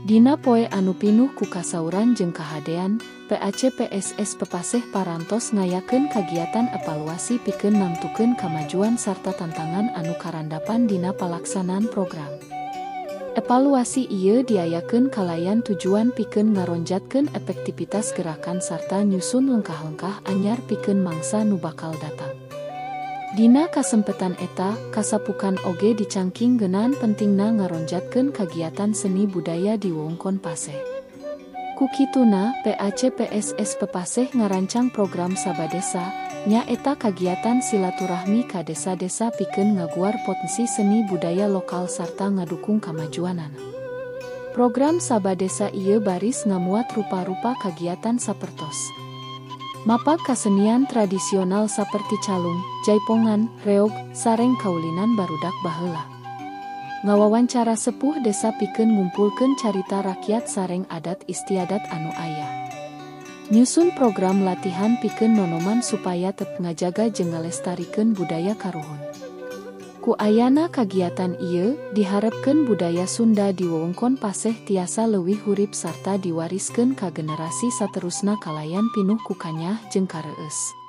Dina poe anu pinuh ku kasauran jeung kahadean, PACPSS Pepaseh parantos ngayakeun kagiatan evaluasi pikeun nangtukeun kamajuan sarta tantangan anu karandapan dina palaksanaan program. Evaluasi ieu diayakeun kalayan tujuan pikeun ngaronjatkeun efektivitas gerakan sarta nyusun lengkah-lengkah anyar pikeun mangsa nu bakal datang. Dina kasempetan eta, kasapukan oge dicangking ngeunaan pentingna ngaronjatkeun kagiatan seni budaya di wewengkon Paseh. Kukituna, PACPSS Pepaseh ngarancang program Sabadesa, nyaeta kagiatan silaturahmi ka desa-desa pikeun ngaguar potensi seni budaya lokal sarta ngadukung kamajuanana. Program Sabadesa ieu baris ngamuat rupa-rupa kagiatan sapertos. Mapag kasenian tradisional saperti calung, jaipongan, reog, sareng kaulinan barudak baheula. Ngawawancara sepuh desa pikeun ngumpulkeun carita rakyat sareng adat istiadat anu aya. Nyusun program latihan pikeun nonoman supaya tetep ngajaga jeung ngalestarikeun budaya karuhun. Ku ayana kagiatan ieu, diharepkeun budaya Sunda di wewengkon Paseh tiasa leuwih hurip sarta diwariskeun ka generasi saterusna kalayan pinuh ku kanyah jeung kareueus.